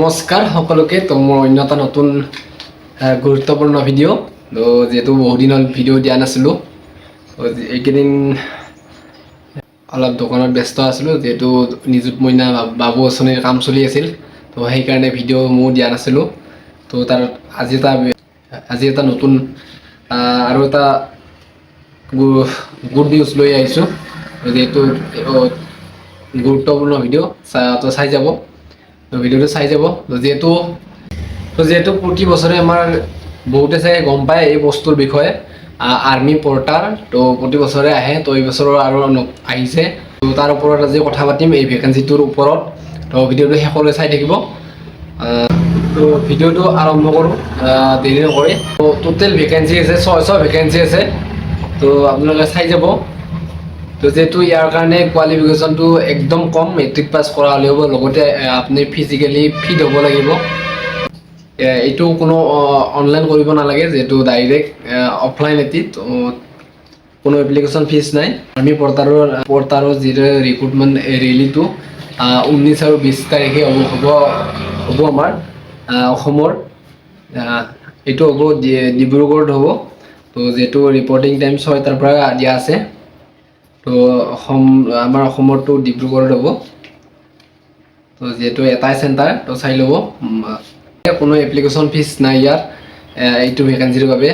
নমস্কাৰ সকলোকে। তো মোৰ অন্য এটা নতুন গুৰুত্বপূৰ্ণ ভিডিঅ'। তো যিহেতু বহুদিন হ'ল ভিডিঅ' দিয়া নাছিলোঁ, তো এইকেইদিন অলপ দোকানত ব্যস্ত আছিলোঁ, যিহেতু নিযুত মইনা বাবু আঁচনিৰ কাম চলি আছিল। তো সেইকাৰণে ভিডিঅ' ময়ো দিয়া নাছিলোঁ। তো তাৰ আজি এটা নতুন আৰু এটা গুড নিউজ লৈ আহিছোঁ। যিহেতু গুৰুত্বপূৰ্ণ ভিডিঅ', তো চাই যাব, তো ভিডিঅ'টো চাই যাব। তো যিহেতু প্ৰতি বছৰে আমাৰ বহুতে চাগে গম পায় এই বস্তুৰ বিষয়ে, আৰ্মি পৰ্টাৰ। তো প্ৰতি বছৰে আহে, তো এই বছৰৰ আৰু আহিছে। তো তাৰ ওপৰত আজি কথা পাতিম, এই ভেকেঞ্চিটোৰ ওপৰত। তো ভিডিঅ'টো শেষলৈ চাই থাকিব। তো ভিডিঅ'টো আৰম্ভ কৰোঁ দেৰি নকৰি। তো টোটেল ভেকেঞ্চি আছে 600 ভেকেঞ্চি আছে। তো আপোনালোকে চাই যাব। তো যিহেতু ইয়াৰ কাৰণে কোৱালিফিকেশ্যনটো একদম কম, মেট্ৰিক পাছ কৰা হ'লে হ'ব। লগতে আপুনি ফিজিকেলি ফিট হ'ব লাগিব। এইটো কোনো অনলাইন কৰিব নালাগে, যিহেতু ডাইৰেক্ট অফলাইন এটি। তো কোনো এপ্লিকেশ্যন ফিজ নাই। আৰ্মি পৰ্টাৰৰ যিটো ৰিক্ৰুটমেণ্ট ৰেলীটো 19 আৰু 20 তাৰিখে হ'ব হ'ব হ'ব আমাৰ অসমৰ। এইটো হ'ব ডিব্ৰুগড়ত হ'ব। তো যিহেতু ৰিপৰ্টিং টাইম 6টাৰ পৰা দিয়া আছে। তো আমাৰ অসমৰটো ডিব্ৰুগড়ত হ'ব। তো যিহেতু এটাই চেণ্টাৰ, তো চাই ল'ব। কোনো এপ্লিকেশ্যন ফিজ নাই ইয়াত এইটো ভেকেঞ্চিৰ বাবে।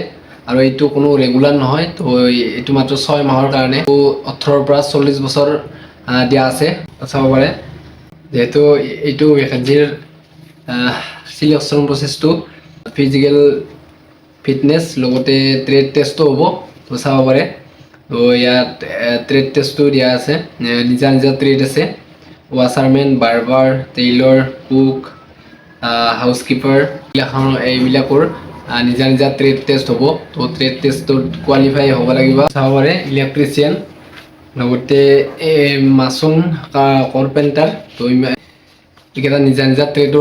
আৰু এইটো কোনো ৰেগুলাৰ নহয়। তো এইটো মাত্ৰ 6 মাহৰ কাৰণে। তো 18ৰ পৰা 40 বছৰ দিয়া আছে, চাব পাৰে। যিহেতু এইটো ভেকেঞ্চিৰ চিলেকশ্যন প্ৰচেছটো ফিজিকেল ফিটনেছ, লগতে ট্ৰেড টেষ্টো হ'ব। তো চাব পাৰে। তো ইয়াত ট্ৰেড টেষ্টটো দিয়া আছে। নিজা নিজা ট্ৰেড আছে, ৱাছাৰমেন, বাৰ্বাৰ, টেইলৰ, কুক, হাউচকিপাৰ, এইবিলাকৰ নিজা নিজা ট্ৰেড টেষ্ট হ'ব। তো ট্ৰেড টেষ্টটোত কোৱালিফাই হ'ব লাগিব। চাব পাৰে, ইলেক্ট্ৰিচিয়ান, লগতে এই মাচন, কাৰ্পেণ্টাৰ। তো এইকেইটা নিজা নিজা ট্ৰেড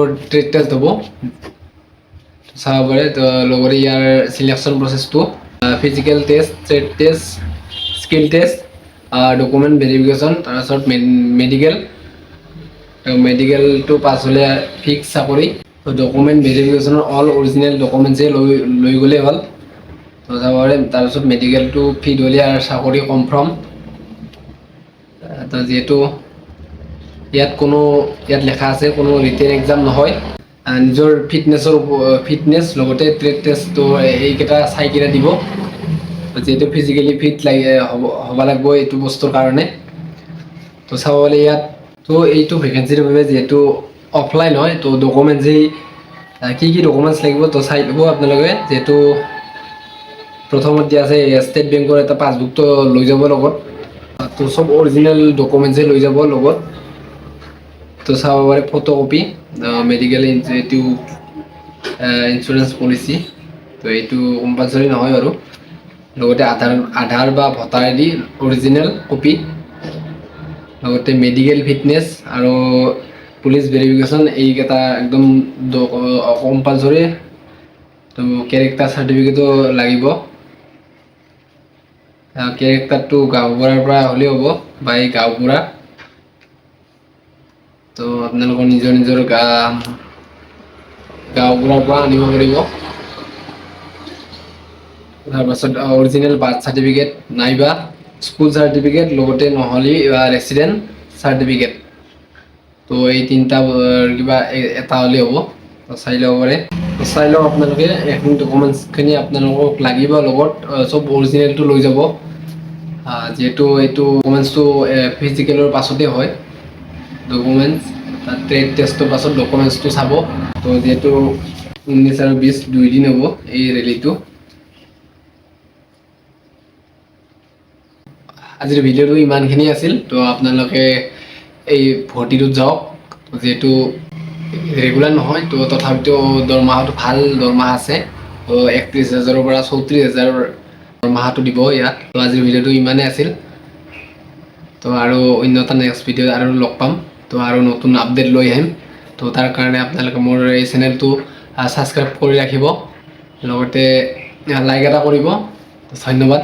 টেষ্ট হ'ব, চাব পাৰে। তো লগতে ইয়াৰ চিলেকশ্যন প্ৰচেছটো physical test, trade test, skill test, document verification, তাৰপিছত মেডিকেল। মেডিকেলটো পাছ হ'লে ফিক্স চাকৰি। তো ডকুমেণ্ট ভেৰিফিকেশ্যনৰ অল অৰিজিনেল ডকুমেণ্টছে লৈ লৈ গ'লেই হ'ল। তো চাব পাৰে। তাৰপিছত মেডিকেলটো ফিট হ'লে আৰু চাকৰি কনফাৰ্ম। তো যিহেতু ইয়াত লেখা আছে, কোনো ৰিটেন এক্সাম নহয়। নিজৰ ফিটনেছ লগতে ট্ৰেড টেষ্টটো এইকেইটা চাই কিনে দিব। যিহেতু ফিজিকেলি ফিট লাগে হ'ব হ'ব লাগিব এইটো বস্তুৰ কাৰণে। তো চাব গ'লে ইয়াত তো এইটো ভেকেঞ্চিৰ বাবে যিহেতু অফলাইন হয়, তো ডকুমেণ্টছ কি কি ডকুমেণ্টছ লাগিব, তো চাই ল'ব আপোনালোকে। যিহেতু প্ৰথমত দিয়া আছে, ষ্টেট বেংকৰ এটা পাছবুকটো লৈ যাব লগত। তো চব অৰিজিনেল ডকুমেণ্টছে লৈ যাব লগত। তো চাব পাৰে, ফটোকপি, মেডিকেল, এইটো ইঞ্চুৰেঞ্চ পলিচি, তো এইটো কম্পালচৰি নহয় বাৰু। লগতে আধাৰ বা ভোটাৰ আই ডি অৰিজিনেল কপি, লগতে মেডিকেল ফিটনেছ আৰু পুলিচ ভেৰিফিকেশ্যন, এইকেইটা একদম কম্পালচৰি। তো কেৰেক্টাৰ চাৰ্টিফিকেটো লাগিব। কেৰেক্টাৰটো গাঁওবুঢ়াৰ পৰা হ'লেও হ'ব বা এই গাঁওবুঢ়া। তো আপোনালোকৰ নিজৰ নিজৰ গাঁওবুঢ়াৰ পৰা আনিব পাৰিব। তাৰপাছত অৰিজিনেল বাৰ্থ চাৰ্টিফিকেট নাইবা স্কুল চাৰ্টিফিকেট, লগতে নহ'লে ৰেচিডেণ্ট চাৰ্টিফিকেট। তো এই তিনিটা কিবা এটা হ'লেই হ'ব। তো চাই ল'ব পাৰে। তো চাই লওক আপোনালোকে, এইখিনি ডকুমেণ্টছখিনি আপোনালোকক লাগিব লগত। চব অৰিজিনেলটো লৈ যাব, যিহেতু এইটো ডকুমেণ্টছটো ফিজিকেলৰ পাছতে হয়। ডকুমেণ্টছ, ট্ৰেড টেষ্টৰ পাছত ডকুমেণ্টছটো চাব। তো যিহেতু 19 আৰু 20 2 দিন হ'ব এই ৰেলীটো। আজিৰ ভিডিঅ'টো ইমানখিনি আছিল। তো আপোনালোকে এই ভৰ্তিটোত যাওক। যিহেতু ৰেগুলাৰ নহয়, তো তথাপিতো দৰমহাটো ভাল দৰমহা আছে। তো 31 হাজাৰৰ পৰা 34 হাজাৰ দৰমহাটো দিব ইয়াত। তো আজিৰ ভিডিঅ'টো ইমানেই আছিল। তো আৰু অন্য এটা নেক্সট ভিডিঅ' আৰু লগ পাম। তো আৰু নতুন আপডেট লৈ আহিম। তো তাৰ কাৰণে আপোনালোকে মোৰ এই চেনেলটো ছাবস্ক্ৰাইব কৰি ৰাখিব, লগতে লাইক এটা কৰিব। ধন্যবাদ।